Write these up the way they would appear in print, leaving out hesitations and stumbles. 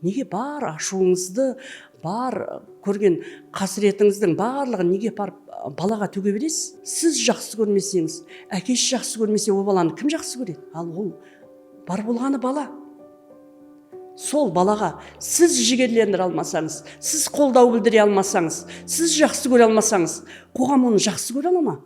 Неге бар ашуыңызды, бар көрген қасіретіңіздің барлығын неге апарып балаға төге бересіз? Сіз жақсы көрмесеңіз, әкесі жақсы көрмесе, ол баланы кім жақсы көреді? Ал ол бар болғаны бала. Сол балаға сіз жігерлендіре алмасаңыз, сіз қолдау білдіре алмасаңыз, сіз жақсы көре алмасаңыз, қоғам оны жақсы көре ала ма?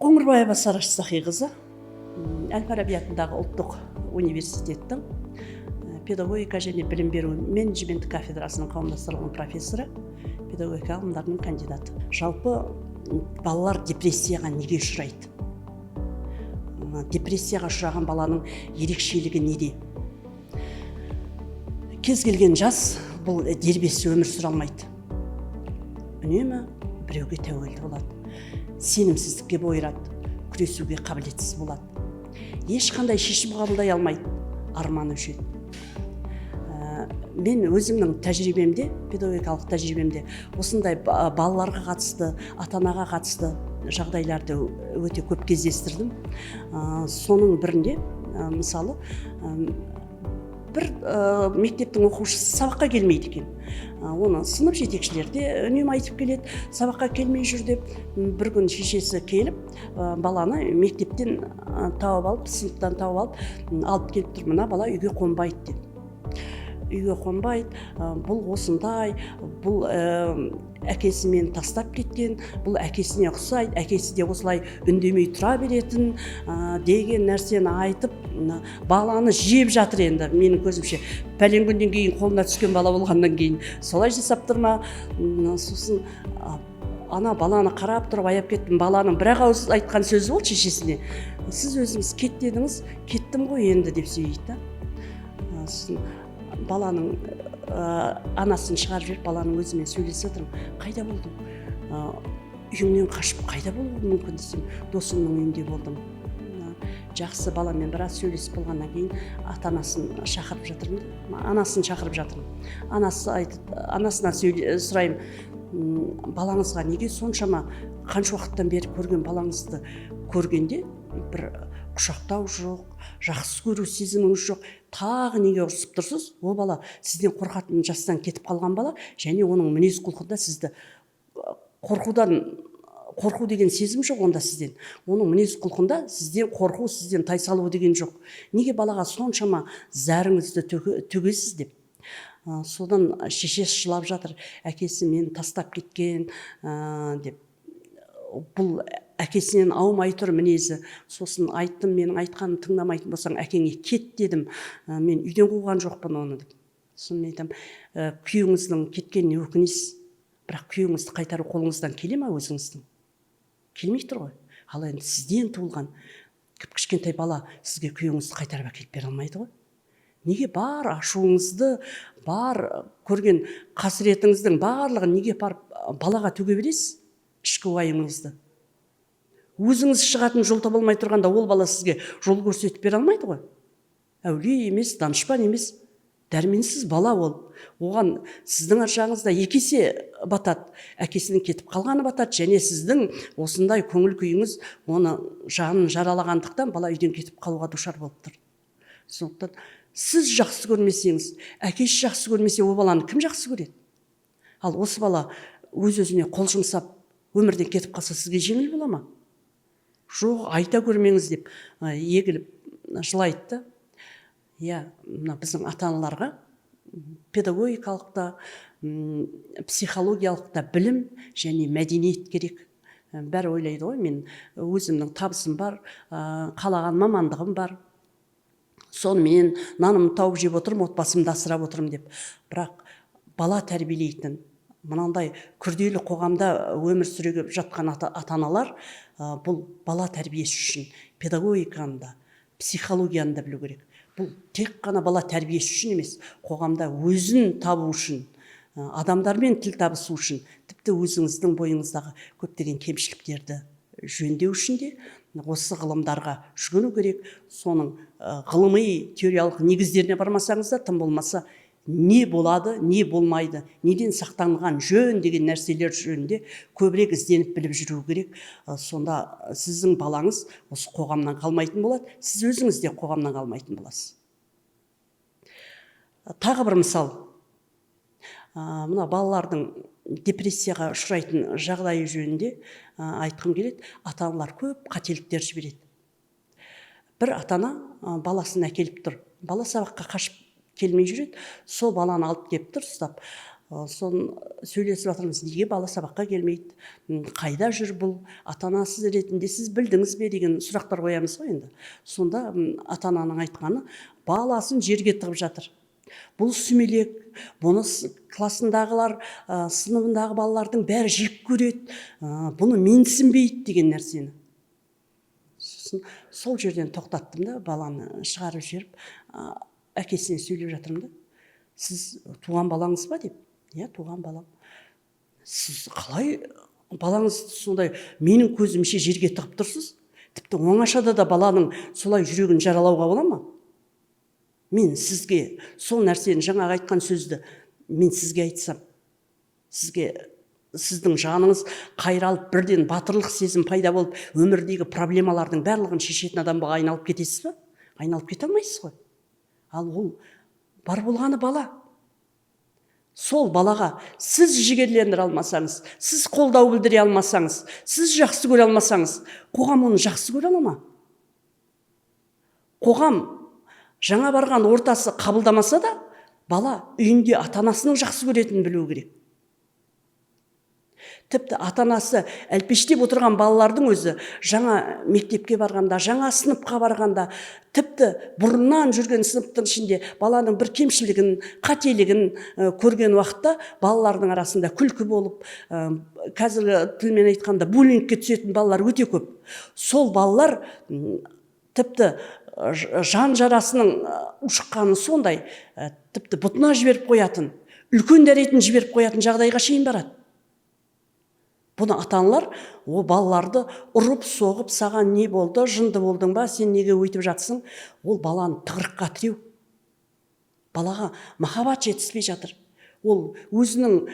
Қоңырбаева Сараш Сахиқызы, әл Фараби атындағы ұлттық университеттің педагогика және білім беру менеджмент кафедрасының қауымдастырылған профессоры, педагогика ғылымдарының кандидаты. Жалпы балалар депрессияға неге ұшырайды? Депрессияға ұшыраған баланың ерекшелігі неде? Кез келген жас бұл дербес өмір сүре алмайды, үнемі біреуге тәуелді болады, сенімсіздікке бойырады, күресуге қабілетсіз болады, ешқандай шешім қабылдай алмайды, арманы өшеді. Мен өзімнің тәжірибемде, педагогикалық тәжірибемде осындай балаларға қатысты, ата анаға қатысты жағдайларды өте көп кездестірдім. Соның бірінде, мысалы, бір мектептің оқушысы сабаққа келмейді екен. Оны сынып жетекшілері де үнемі айтып келеді, сабаққа келмей жүр деп. Бір күн шешесі келіп, баланы мектептен тауып алып, сыныптан тауып алып, алып келіп тұр, мына бала үйге қонбайды деп. Үйге қонбайды, бұл осындай, бұл әкесімен тастап кеткен, бұл әкесіне ұқсайды, әкесі де осылай үндемей тұра беретін деген нәрсені айтып, баланы жеп жатыр енді менің көзімше. Пәлен күннен кейін қолына түскен бала болғаннан кейін солай жасап тұр ма? Сосын ана баланы қарап тұрып аяп кеттім. Баланың бір ақ ауыз айтқан сөзі болды шешесіне: сіз өзіңіз кет дедіңіз, кеттім ғой енді деп сөйлейді да. Сосын баланың анасын шығарып жіберіп, баланың өзімен сөйлесіп жатырмын. Қайда болдың? Үйіңнен қашып қайда болуы мүмкін десем, досымның үйінде болдым. Жақсы, баламен біраз сөйлесіп болғаннан кейін ата анасын шақырып жатырмын да. Анасын шақырып жатырмын. Анасы айтып, анасынан сұраймын: балаңызға неге соншама, қанша уақыттан бері көрген балаңызды көргенде бір құшақтау жоқ, жақсы көру сезіміңіз жоқ, тағы неге ұрсып тұрсыз? Ол бала сізден қорқатын жастан кетіп қалған бала, және оның мінез құлқында сізді қорқу деген сезім жоқ онда сізден. Оның мінез құлқында сізден қорқу, сізден тайсалу деген жоқ. Неге балаға соншама зәріңізді төгесіз деп. Содан шешесі жылап жатыр, әкесі мені тастап кеткен деп. Бұл әкесінен аумай тұр мінезі. Сосын айттым, менің айтқанымды тыңдамайтын болсаң, әкеңе кет дедім. Мен үйден қуған жоқпын оны деп. Сосын мен айтамын, күйеуіңіздің кеткеніне өкінесіз, бірақ күйеуіңізді қайтару қолыңыздан келе ма өзіңіздің? Келмей тұр ғой. Ал енді сізден туылған кіп-кішкентай бала сізге күйеуіңізді қайтарып әкеліп бере алмайды ғой. Неге бар ашуыңызды, бар көрген қасіретіңіздің барлығын неге апарып балаға төге бересіз, ішкі уайымыңызды? Өзіңіз шығатын жол таба алмай тұрғанда ол бала сізге жол көрсетіп бере алмайды ғой. Әулие емес, данышпан емес, дәрменсіз бала ол. Оған сіздің ар жағыңызда екі есе батады, әкесінің кетіп қалғаны батады, және сіздің осындай көңіл күйіңіз оны жанын жаралағандықтан бала үйден кетіп қалуға душар болып тұр. Сондықтан сіз жақсы көрмесеңіз, әкесі жақсы көрмесе, ол баланы кім жақсы көреді? Ал осы бала өз-өзіне қол жұмсап өмірден кетіп қалса, сізге жеңіл бола ма? Жоқ, айта көрмеңіз деп, егіліп жылайды да. Иә, мына біздің ата-аналарға педагогикалық та, психологиялық та білім және мәдениет керек. Бәрі ойлайды ғой, мен өзімнің табысым бар, қалаған мамандығым бар, сонымен нанымды тауып жеп отырмын, отбасымды асырап отырмын деп. Бірақ бала тәрбиелейтін мынандай күрделі қоғамда өмір сүріп жатқан ата-аналар, бұл бала тәрбиесі үшін педагогиканы да, психологияны да білу керек. Бұл тек қана бала тәрбиесі үшін емес, қоғамда өзін табу үшін, адамдармен тіл табысу үшін, тіпті өзіңіздің бойыңыздағы көптеген кемшіліктерді Жөндеу үшін де осы ғылымдарға жүгіну керек. Соның ғылыми теориялық негіздеріне бармасаңыз да, тым болмаса не болады, не болмайды, неден сақтанған жөн деген нәрселер жөнінде көбірек ізденіп, біліп жүру керек. Сонда сіздің балаңыз осы қоғамнан қалмайтын болады, сіз өзіңіз де қоғамнан қалмайтын боласыз. Тағы бір мысал. Мына балалардың депрессияға ұшырайтын жағдайы жөнінде айтқым келеді. Ата аналар көп қателіктер жібереді. Бір ата ана баласын әкеліп тұр. Бала сабаққа қашып келмей жүреді. Сол баланы алып келіп тұр ұстап. Соны сөйлесіп жатырмыз: неге бала сабаққа келмейді, қайда жүр бұл, ата анасы ретінде сіз білдіңіз бе деген сұрақтар қоямыз ғой енді. Сонда ата ананың айтқаны: баласын жерге тығып жатыр, бұл сүмелек, бұны классындағылар, сыныбындағы балалардың бәрі жек көреді, бұны менсінбейді деген нәрсені. Сосын сол жерден тоқтаттым да, баланы шығарып жіберіп, әкесіне сөйлеп жатырмын да: «Сіз туған балаңыз ба?» – деп. «Иә, туған балам». «Сіз қалай балаңыз сондай менің көзімше жерге тығып тұрсыз? Тіпті оңашада да баланың солай жүрегін жаралауға бола ма? Мен сізге сол нәрсені, жаңағы айтқан сөзді мен сізге айтсам, сізге, сіздің жаныңыз қайралып, бірден батырлық сезім пайда болып, өмірдегі проблемалардың барлығын шешетін адамға айналып кетесіз ба? Айналып кете алмайсыз ғой. Ал ол бар болғаны бала. Сол балаға сіз жігерлендіре алмасаңыз, сіз қолдау білдіре алмасаңыз, сіз жақсы көре алмасаңыз, қоғам оны жақсы көре ала ма? Қоғам, жаңа барған ортасы қабылдамаса да, бала үйінде ата анасының жақсы көретінін білу керек. Тіпті ата анасы әлпештеп отырған балалардың өзі жаңа мектепке барғанда, жаңа сыныпқа барғанда, тіпті бұрыннан жүрген сыныптың ішінде баланың бір кемшілігін, қателігін көрген уақытта балалардың арасында күлкі болып, қазіргі тілмен айтқанда, буллингке түсетін балалар өте көп. Сол балалар тіпті жан жарасының ушыққаны сондай, тіпті бұтына жіберіп қоятын, үлкен дәретін жіберіп қоятын жағдайға шейін барады. Бұны ата аналар о балаларды ұрып соғып, саған не болды, жынды болдың ба, сен неге өйтіп жатсың? Ол баланы тығырыққа тіреу. Балаға махаббат жетіспей жатыр. Ол өзінің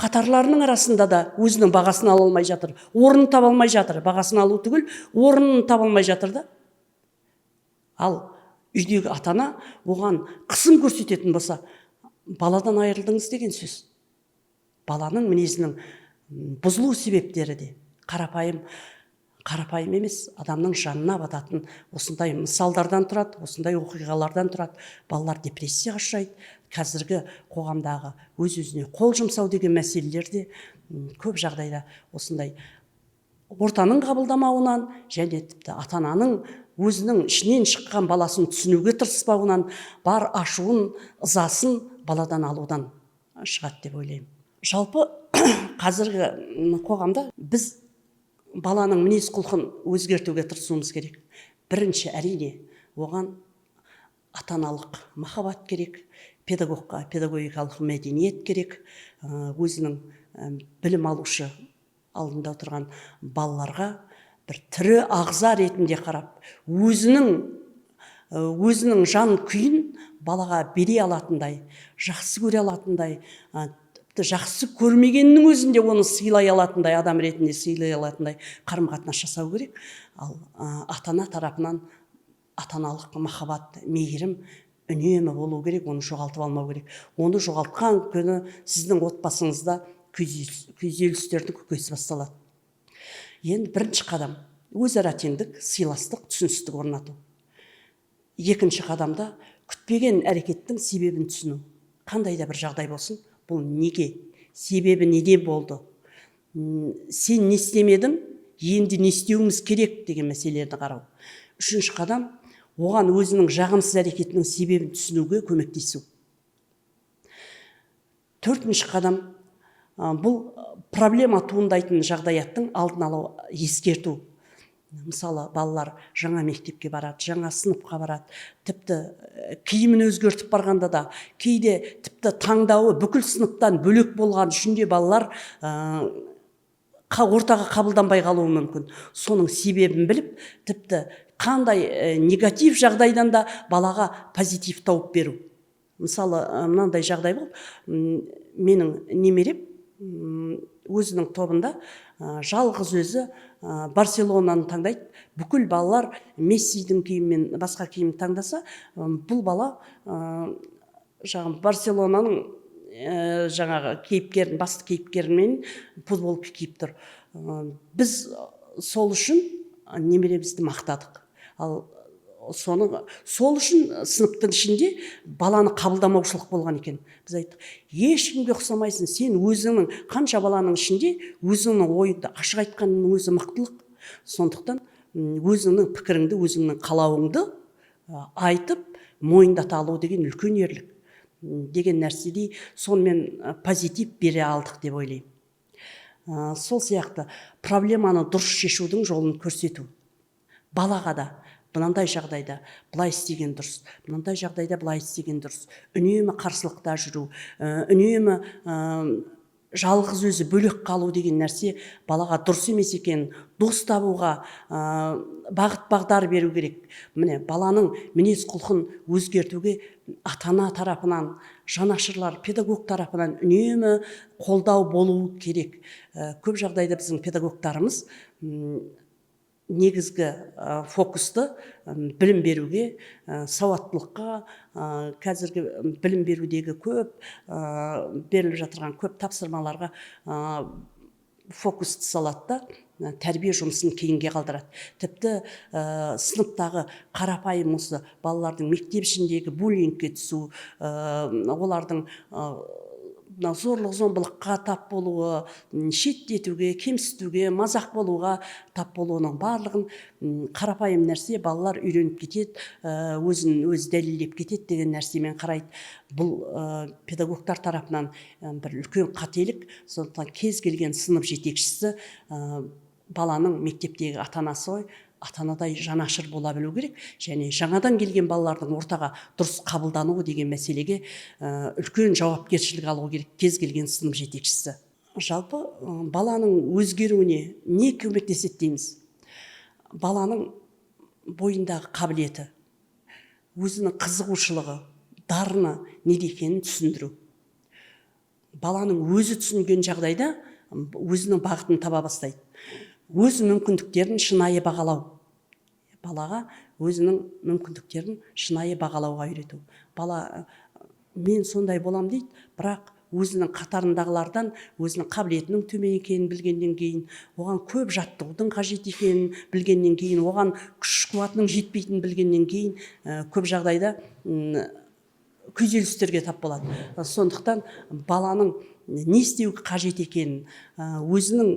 қатарларының арасында да өзінің бағасын ала алмай жатыр, орнын таба алмай жатыр. Бағасын алу түгіл, орнын таба алмай жатыр да. Ал үйдегі ата ана оған қысым көрсететін болса, баладан айырылдыңыз деген сөз. Баланың мінезінің бұзылу себептері де қарапайым, қарапайым емес, адамның жанына бататын осындай мысалдардан тұрады, осындай оқиғалардан тұрады. Балалар депрессияға ұшырайды. Қазіргі қоғамдағы өз өзіне қол жұмсау деген мәселелер де көп жағдайда осындай ортаның қабылдамауынан және тіпті ата ананың өзінің ішінен шыққан баласын түсінуге тырыспауынан, бар ашуын, ызасын баладан алудан шығады деп ойлаймын. Жалпы қазіргі қоғамда біз баланың мінез құлқын өзгертуге тырысуымыз керек. Бірінші, әрине, оған ата аналық махаббат керек, педагогқа педагогикалық мәдениет керек, өзінің білім алушы алдында отырған балаларға бір тірі ағза ретінде қарап, өзінің жан күйін балаға бере алатындай, жақсы көре алатындай, тіпті жақсы көрмегеннің өзінде оны сыйлай алатындай, адам ретінде сыйлай алатындай қарым қатынас жасау керек. Ал ата ана тарапынан ата аналық махаббат, мейірім үнемі болу керек. Оны жоғалтып алмау керек. Оны жоғалтқан күні сіздің отбасыңызда күйзелістердің көкесі басталады. Енді бірінші қадам – өзара теңдік, сыйластық, түсіністік орнату. Екінші қадамда күтпеген әрекеттің себебін түсіну. Қандай да бір жағдай болсын, бұл неге, себебі неде болды, сен не істемедің, енді не істеуіміз керек деген мәселелерді қарау. Үшінші қадам – оған өзінің жағымсыз әрекетінің себебін түсінуге көмектесу. Төртінші қадам бұл проблема туындайтын жағдаяттың алдын алу, ескерту. Мысалы, балалар жаңа мектепке барады, жаңа сыныпқа барады, тіпті киімін өзгертіп барғанда да, кейде тіпті таңдауы бүкіл сыныптан бөлек болған үшін де балалар Ортаға қабылданбай қалуы мүмкін. Соның себебін біліп, тіпті қандай негатив жағдайдан да балаға позитив тауып беру. Мысалы, мынандай жағдай болды. Менің немерем өзінің тобында жалғыз өзі Барселонаны таңдайды. Бүкіл балалар Мессидің киімімен, басқа киім таңдаса, бұл бала жаңағы Барселонаның жаңағы кейіпкерін, басты кейіпкерімен футболка киіп тұр. Біз сол үшін немеремізді мақтадық. Ал соны сол үшін сыныптың ішінде баланы қабылдамаушылық болған екен. Біз айттық: «Ешкімге ұқсамайсың сен, өзіңнің қанша баланың ішінде өзіңнің ойыңды ашық айтқанның өзі мықтылық. Сондықтан өзіңнің пікіріңді, өзіңнің қалауыңды айтып мойындата алу деген үлкен ерлік», деген нәрседей сонымен позитив бере алдық деп ойлаймын. Сол сияқты проблеманы дұрыс шешудің жолын көрсету балаға да: мынандай жағдайда былай істеген дұрыс, мынандай жағдайда былай істеген дұрыс. Үнемі қарсылықта жүру, үнемі жалғыз өзі бөлек қалу деген нәрсе балаға дұрыс емес екен. Дос табуға бағыт бағдар беру керек. Міне, баланың мінез құлқын өзгертуге ата ана тарапынан, жанашырлар, педагог тарапынан үнемі қолдау болу керек. Көп жағдайда біздің педагогтарымыз негізгі фокусты білім беруге, сауаттылыққа, қазіргі білім берудегі көп беріліп жатырған көп тапсырмаларға фокусты салады да, тәрбие жұмысын кейінге қалдырады. Тіпті сыныптағы қарапайым осы балалардың мектеп ішіндегі буллингке түсу, олардың мына зорлық зомбылыққа тап болуы, шеттетуге, кемсітуге, мазақ болуға тап болуының барлығын қарапайым нәрсе, балалар үйреніп кетеді, өзін өзі дәлелдеп кетеді деген нәрсемен қарайды. Бұл педагогтар тарапынан бір үлкен қателік. Сондықтан кез келген сынып жетекшісі баланың мектептегі ата анасы ғой, ата анадай жанашыр бола білу керек және жаңадан келген балалардың ортаға дұрыс қабылдануы деген мәселеге үлкен жауапкершілік алу керек кез келген сынып жетекшісі. Жалпы баланың өзгеруіне не көмектеседі дейміз? Баланың бойындағы қабілеті, өзінің қызығушылығы, дарыны неде екенін түсіндіру. Баланың өзі түсінген жағдайда өзінің бағытын таба бастайды. Өз мүмкіндіктерін шынайы бағалау. Балаға өзінің мүмкіндіктерін шынайы бағалауға үйрету. Бала «мен сондай болам» дейді, бірақ өзінің қатарындағылардан өзінің қабілетінің төмен екенін білгеннен кейін, оған көп жаттығудың қажет екенін білгеннен кейін, оған күш қуатының жетпейтінін білгеннен кейін, көп жағдайда күйзелістерге тап болады. Сондықтан баланың не істеу қажет екенін, өзінің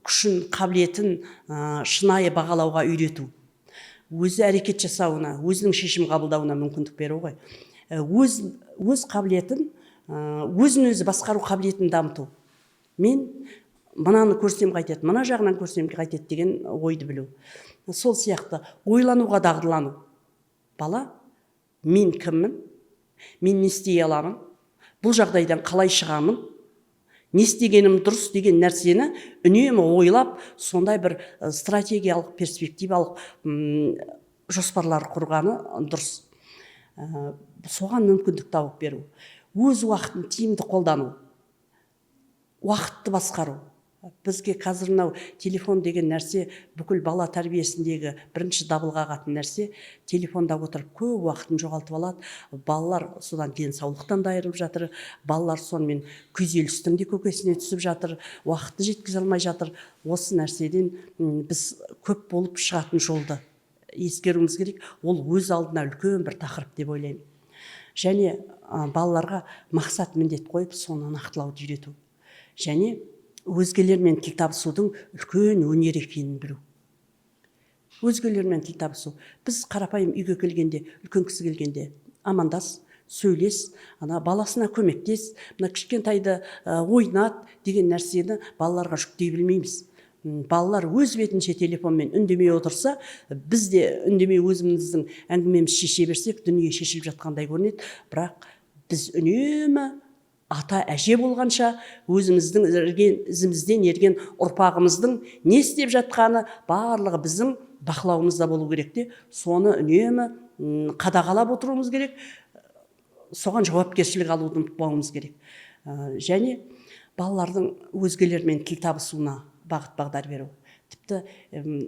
күшін, қабілетін шынайы бағалауға үйрету, өзі әрекет жасауына, өзінің шешім қабылдауына мүмкіндік беру ғой. Өз қабілетін, өзін өзі басқару қабілетін дамыту. Мен мынаны көрсем қайтеді, мына жағынан көрсем қайтеді деген ойды білу. Сол сияқты ойлануға дағдылану. Бала «мен кіммін, мен не істей аламын, бұл жағдайдан қалай шығамын, не істегенім дұрыс» деген нәрсені үнемі ойлап, сондай бір стратегиялық, перспективалық жоспарлар құрғаны дұрыс. Соған мүмкіндік тауып беру. Өз уақытын тиімді қолдану, уақытты басқару. Бізге қазір мынау телефон деген нәрсе бүкіл бала тәрбиесіндегі бірінші дабыл қағатын нәрсе. Телефонда отырып көп уақытын жоғалтып алады балалар. Содан денсаулықтан да айырылып жатыр балалар, сонымен күйзелістің де көкесіне түсіп жатыр, уақытты жеткізе алмай жатыр. Осы нәрседен біз көп болып шығатын жолды ескеруіміз керек. Ол өз алдына үлкен бір тақырып деп ойлаймын. Және балаларға мақсат, міндет қойып, соны нақтылауды үйрету және өзгелермен тіл табысудың үлкен өнер екенін білу. Өзгелермен тіл табысу: біз қарапайым үйге келгенде, үлкен кісі келгенде амандас, сөйлес, ана баласына көмектес, мына кішкентайды ойнат деген нәрсені балаларға жүктей білмейміз. Балалар өз бетінше телефонмен үндемей отырса, біз де үндемей өзіміздің әңгімемізді шеше берсек, дүние шешіліп жатқандай көрінеді. Бірақ біз үнемі Ата әже болғанша өзіміздің ерген, ізімізден ерген ұрпағымыздың не істеп жатқаны барлығы біздің бақылауымызда болу керек те. Соны үнемі қадағалап отыруымыз керек, соған жауапкершілік алуды ұмытпауымыз керек. Және балалардың өзгелермен тіл табысуына бағыт бағдар беру, тіпті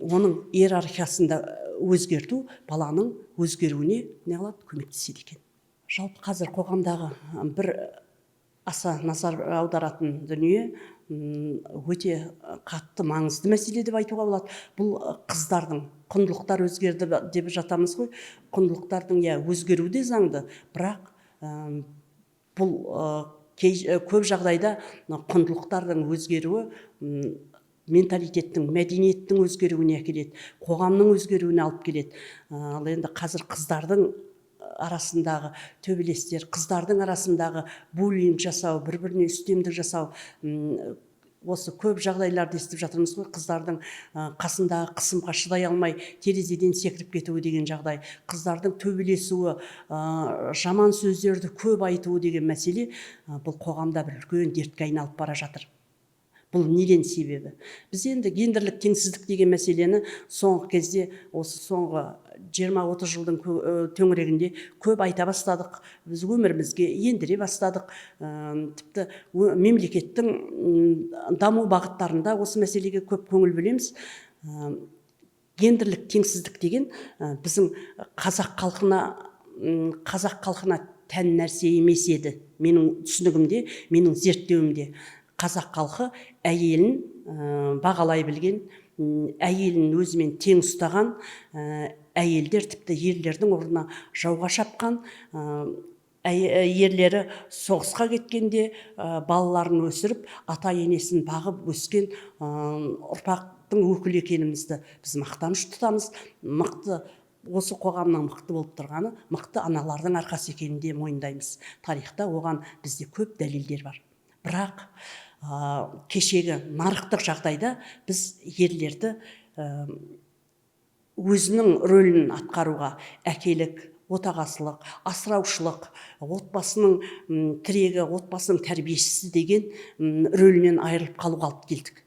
оның иерархиясын да өзгерту баланың өзгеруіне не қылады, көмектеседі екен. Жалпы қазір қоғамдағы бір аса назар аударатын дүние, өте қатты маңызды мәселе деп айтуға болады, бұл қыздардың құндылықтар өзгерді деп жатамыз ғой. Құндылықтардың, иә, өзгеруі де заңды, бірақ бұл көп жағдайда мына құндылықтардың өзгеруі менталитеттің, мәдениеттің өзгеруіне әкеледі, қоғамның өзгеруіне алып келеді. Ал енді қазір қыздардың арасындағы төбелестер, қыздардың арасындағы буллинг жасау, бір біріне үстемдік жасау, осы көп жағдайларды естіп жатырмыз ғой. Қыздардың қасындағы қысымға шыдай алмай терезеден секіріп кетуі деген жағдай, қыздардың төбелесуі, жаман сөздерді көп айтуы деген мәселе, бұл қоғамда бір үлкен дертке айналып бара жатыр. Бұл неден себебі? Біз енді гендерлік теңсіздік деген мәселені соңғы кезде, осы соңғы 20-30 жылдың төңірегінде көп айта бастадық, біз өмірімізге ендіре бастадық. Тіпті мемлекеттің даму бағыттарында осы мәселеге көп көңіл бөлеміз. Гендерлік теңсіздік деген біздің қазақ халқына тән нәрсе емес еді. Менің түсінігімде, менің зерттеуімде, қазақ халқы әйелін бағалай білген, әйелін өзімен тең ұстаған, әйелдер тіпті ерлердің орнына жауға шапқан, ерлері соғысқа кеткенде балаларын өсіріп, ата енесін бағып өскен ұрпақтың өкілі екенімізді біз мақтаныш тұтамыз. Мықты, осы қоғамның мықты болып тұрғаны мықты аналардың арқасы екенін де мойындаймыз. Тарихта оған бізде көп дәлелдер бар. Бірақ кешегі нарықтық жағдайда біз ерлерді өзінің рөлін атқаруға, әкелік, отағасылық, асыраушылық, отбасының тірегі, отбасының тәрбиешісі деген рөлінен айырылып қалуға алып келдік.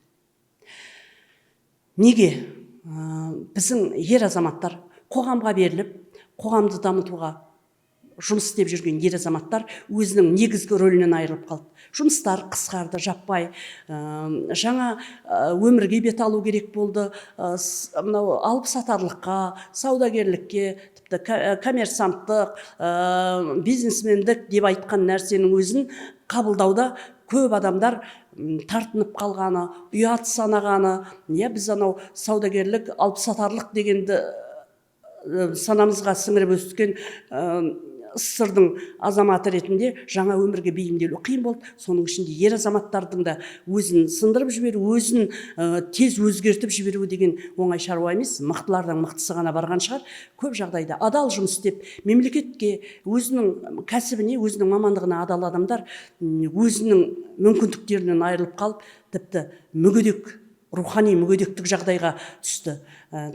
Неге? Біздің ер азаматтар қоғамға беріліп, қоғамды дамытуға жұмыс істеп жүрген ер азаматтар өзінің негізгі рөлінен айырылып қалды. Жұмыстар қысқарды жаппай, жаңа өмірге бет алу керек болды. Мынау алып сатарлыққа, саудагерлікке, тіпті коммерсанттық, бизнесмендік деп айтқан нәрсенің өзін қабылдауда көп адамдар тартынып қалғаны, ұят санағаны, иә. Біз анау саудагерлік, алып сатарлық дегенді санамызға сіңіріп өскен СССР-дың азаматы ретінде жаңа өмірге бейімделу қиын болды. Соның ішінде ер азаматтардың да өзін сындырып жіберу, өзін тез өзгертіп жіберу деген оңай шаруа емес. Мықтылардың мықтысы ғана барған шығар. Көп жағдайда адал жұмыс істеп, мемлекетке, өзінің кәсібіне, өзінің мамандығына адал адамдар өзінің мүмкіндіктерінен айырылып қалып, тіпті мүгедек, рухани мүгедектік жағдайға түсті.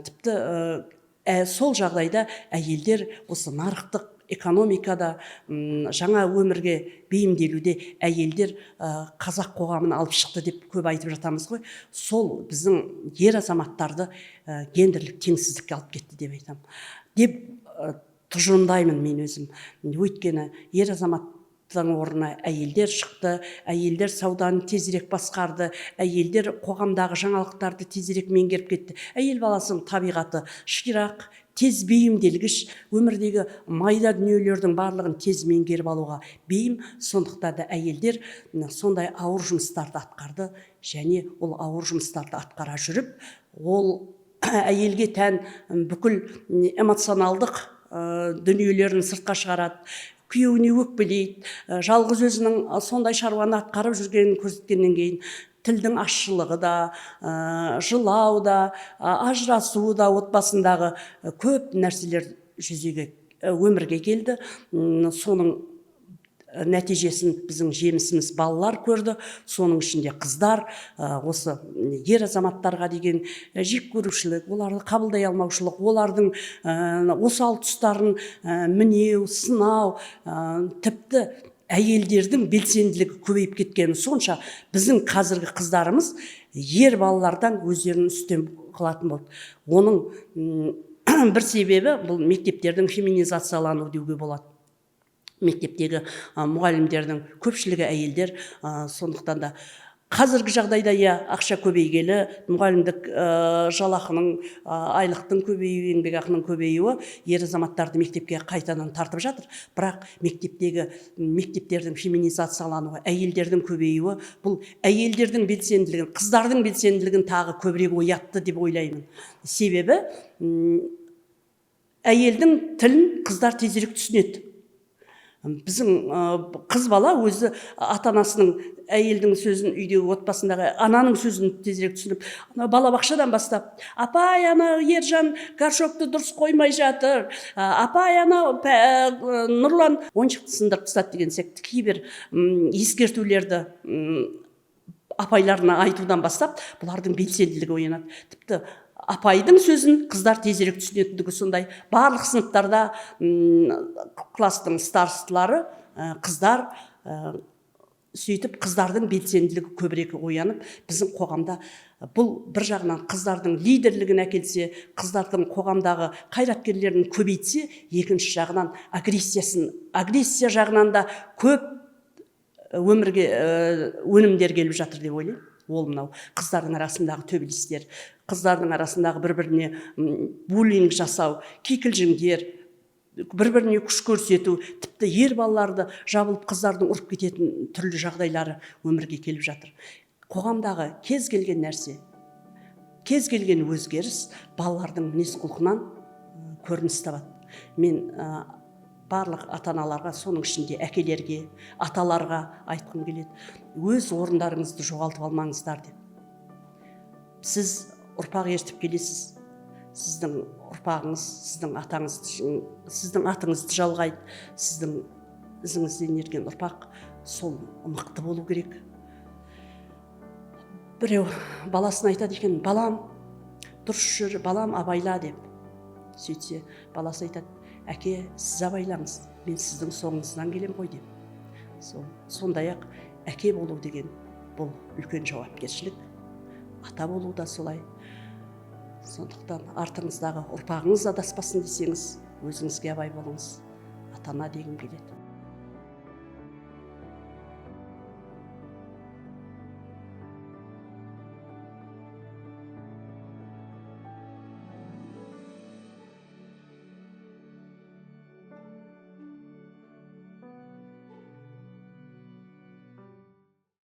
Тіпті сол жағдайда әйелдер осы нарықтық экономикада, жаңа өмірге бейімделуде әйелдер қазақ қоғамын алып шықты деп көп айтып жатамыз ғой. Сол біздің ер азаматтарды гендерлік теңсіздікке алып кетті деп айтамын, деп тұжырымдаймын мен өзім. Өйткені ер азаматтың орнына әйелдер шықты, әйелдер сауданы тезірек басқарды, әйелдер қоғамдағы жаңалықтарды тезірек меңгеріп кетті. Әйел баласының табиғаты ширақ, тез бейімделгіш, өмірдегі майда дүниелердің барлығын тез меңгеріп алуға бейім. Сондықтан да әйелдер сондай ауыр жұмыстарды атқарды және ол ауыр жұмыстарды атқара жүріп, ол әйелге тән бүкіл эмоционалдық дүниелерін сыртқа шығарады, күйеуіне өкпелейді, жалғыз өзінің сондай шаруаны атқарып жүргенін көрсеткеннен кейін тілдің ащылығы да, жылау да, ажырасу да, отбасындағы көп нәрселер жүзеге, өмірге келді. Соның нәтижесін біздің жемісіміз балалар көрді, соның ішінде қыздар. Осы ер азаматтарға деген жек көрушілік, оларды қабылдай алмаушылық, олардың осал тұстарын мінеу, сынау, тіпті Әйелдердің белсенділігі көбейіп кеткені сонша, біздің қазіргі қыздарымыз ер балалардан өздерін үстем қылатын болды. Оның бір себебі бұл мектептердің феминизациялануы деуге болады. Мектептегі мұғалімдердің көпшілігі әйелдер. Сондықтан да қазіргі жағдайда, иә, ақша көбейгелі, мұғалімдік жалақының, айлықтың көбеюі, еңбекақының көбеюі ер азаматтарды мектепке қайтадан тартып жатыр. Бірақ мектептердің феминизациялануы, әйелдердің көбеюі бұл әйелдердің белсенділігін, қыздардың белсенділігін тағы көбірек оятты деп ойлаймын. Себебі әйелдің тілін қыздар тезірек түсінеді. Біздің қыз бала өзі ата анасының, әйелдің сөзін, үйдегі отбасындағы ананың сөзін тезірек түсініп, ана балабақшадан бастап: «Апай, ана Ержан горшокты дұрыс қоймай жатыр, апай, анау Нұрлан ойыншықты сындырып тастады» деген сияқты кейбір ескертулерді апайларына айтудан бастап бұлардың белсенділігі оянады. Тіпті апайдың сөзін қыздар тезірек түсінетіндігі сондай. Барлық сыныптарда класстың старосталары қыздар. Сөйтіп қыздардың белсенділігі көбірек оянып, біздің қоғамда бұл бір жағынан қыздардың лидерлігін әкелсе, қыздардың қоғамдағы қайраткерлерін көбейтсе, екінші жағынан агрессия жағынан да көп өмірге өнімдер келіп жатыр деп ойлаймын. Ол мынау қыздардың арасындағы төбелестер, қыздардың арасындағы бір біріне буллинг жасау, кикілжіңдер, бір біріне күш көрсету, тіпті ер балаларды жабылып қыздардың ұрып кететін түрлі жағдайлары өмірге келіп жатыр. Қоғамдағы кез келген нәрсе, кез келген өзгеріс балалардың мінез құлқынан көрініс табады. Мен барлық ата аналарға, соның ішінде әкелерге, аталарға айтқым келеді: өз орындарыңызды жоғалтып алмаңыздар деп. Сіз ұрпақ ертіп келесіз. Сіздің ұрпағыңыз сіздің атаңыз, сіздің атыңызды жалғайды. Сіздің ізіңізден ерген ұрпақ сол мықты болу керек. Біреу баласына айтады екен: «Балам, дұрыс жүр, балам, абайла», – деп. Сөйтсе, баласы айтады: «Әке, сіз абайлаңыз, мен сіздің соңыңыздан келем ғой», – деп. Сол сондай ақ әке болу деген бұл үлкен жауапкершілік, ата болу да солай. Сондықтан артыңыздағы ұрпағыңыз адаспасын десеңіз, өзіңізге абай болыңыз, ата ана дегім келеді.